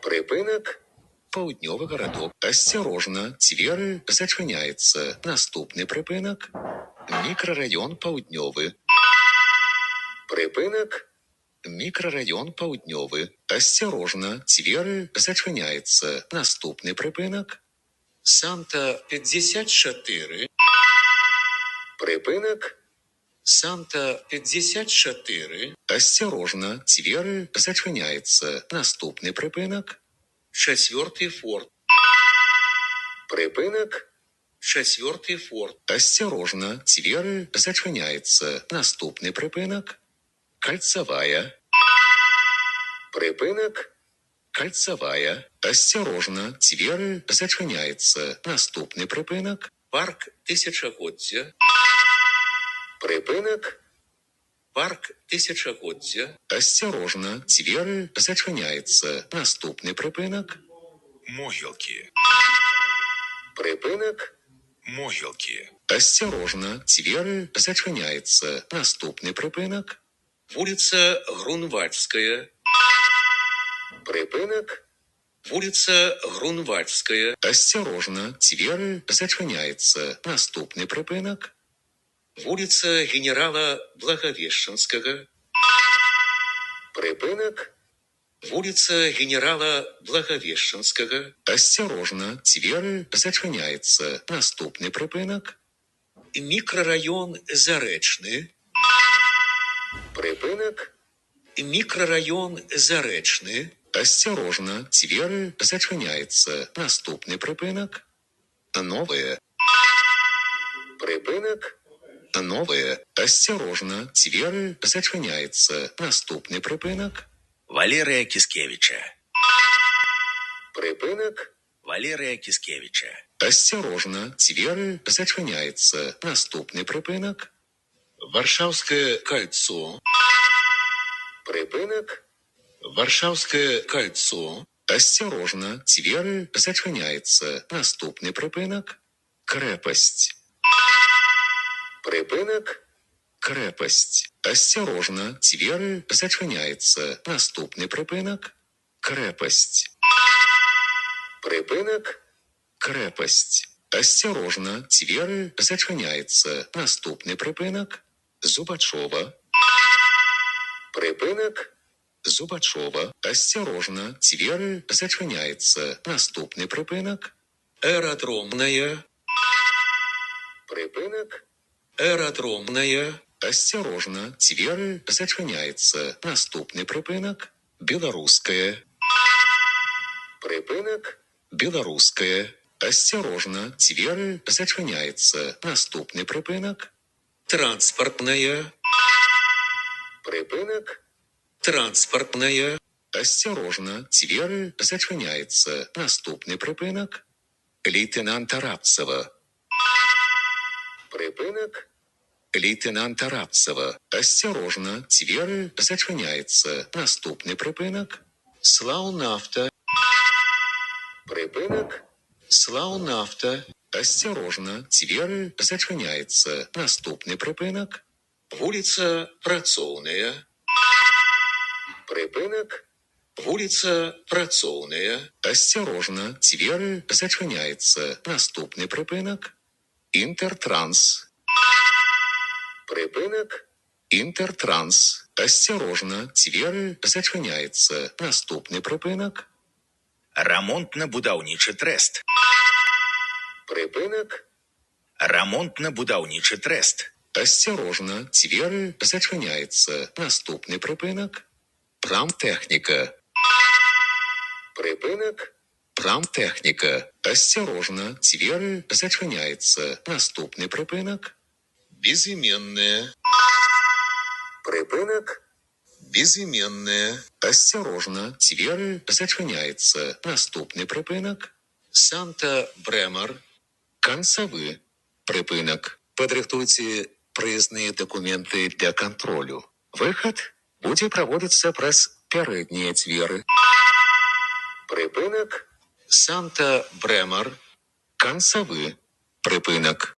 Прыпынак Паўднёвы Гарадок. Асцярожна, дзверы зачыняюцца. Наступны прыпынак мікрараён Паўднёвы. Прыпынак мікрараён Паўднёвы. Асцярожна, дзверы зачыняюцца. Наступны прыпынак Санта 54. Прыпынак Санта 54. Асцярожна, дзверы зачыняюцца. Наступны прыпынак Чацвёрты Форт. Прыпынак Чацвёрты Форт. Асцярожна, дзверы зачыняюцца. Наступны прыпынак Кальцавая. Прыпынак Кальцавая. Асцярожна, дзверы зачыняюцца. Наступны прыпынак Парк Тысячагоддзя. Прыпынак Парк Тысячагоддзя. Асцярожна, дзверы зачыняюцца. Наступны прыпынак Могілкі. Прыпынак Могілкі. Асцярожна, дзверы зачыняюцца. Наступны прыпынак вуліца Грунвальдская. Прыпынак вуліца Грунвальдская. Асцярожна, дзверы зачыняюцца. Наступны прыпынак вуліца Генерала Благавешчанскага. Прыпынак вуліца Генерала Благавешчанскага. Асцярожна, дзверы зачыняюцца. Наступны прыпынак мікрараён Зарэчны. Прыпынак мікрараён Зарэчны. Асцярожна, дзверы зачыняюцца. Наступны прыпынак Новая. Прыпынак Новая. Асцярожна, дзверы зачыняюцца. Наступны прыпынак Валерыя Кіскевіча. Прыпынак Валерыя Кіскевіча. Асцярожна, дзверы зачыняюцца. Наступны прыпынак Варшаўскае кальцо. Прыпынак Варшаўскае кальцо. Асцярожна, дзверы зачыняюцца. Наступны прыпынак Крэпасць. Прыпынак Крэпасць. Асцярожна, дзверы зачыняюцца. Наступны прыпынак Крэпасць. Прыпынак Крэпасць. Асцярожна, дзверы зачыняюцца. Наступны прыпынак Зубачова. Прыпынак Зубачова. Асцярожна, дзверы зачыняюцца. Наступны прыпынак Аэрадромная. Прыпынак Аэрадромная. Асцярожна, дзверы зачыняюцца. Наступны прыпынак Беларуская. Прыпынак Беларуская. Асцярожна, дзверы зачыняюцца. Наступны прыпынак Транспартная. Прыпынак Транспартная. Асцярожна, дзверы зачыняюцца. Наступны прыпынак Лейтэнанта Рабцава. Прыпынак Лейтэнанта Рабцава. Асцярожна, дзверы зачыняюцца. Наступны прыпынак Слаўнафта. Прыпынак Слаўнафта. Асцярожна, дзверы зачыняюцца. Наступны прыпынак вуліца Працоўная. Прыпынак вуліца Працоўная. Асцярожна, дзверы зачыняюцца. Наступны прыпынак Інтэртранс. Прыпынак Інтэртранс. Асцярожна, дзверы зачыняюцца. Наступны прыпынак Рамонтна-будаўнічы трэст. Прыпынак Рамонтна-будаўнічы трэст. Асцярожна, дзверы зачыняюцца. Наступны прыпынак Прамтэхніка. Прыпынак Прамтэхніка. Асцярожна, дзверы зачыняюцца. Наступны прыпынак Безыменная. Прыпынак Безыменная. Асцярожна, дзверы зачыняюцца. Наступны прыпынак Санта-Брэмар. Канцавы прыпынак. Падрыхтуйце праязныя дакументы для кантролю. Выхад будзе праводзіцца праз пярэднія дзверы. Прыпынак Санта-Брэмар. Канцавы прыпынак.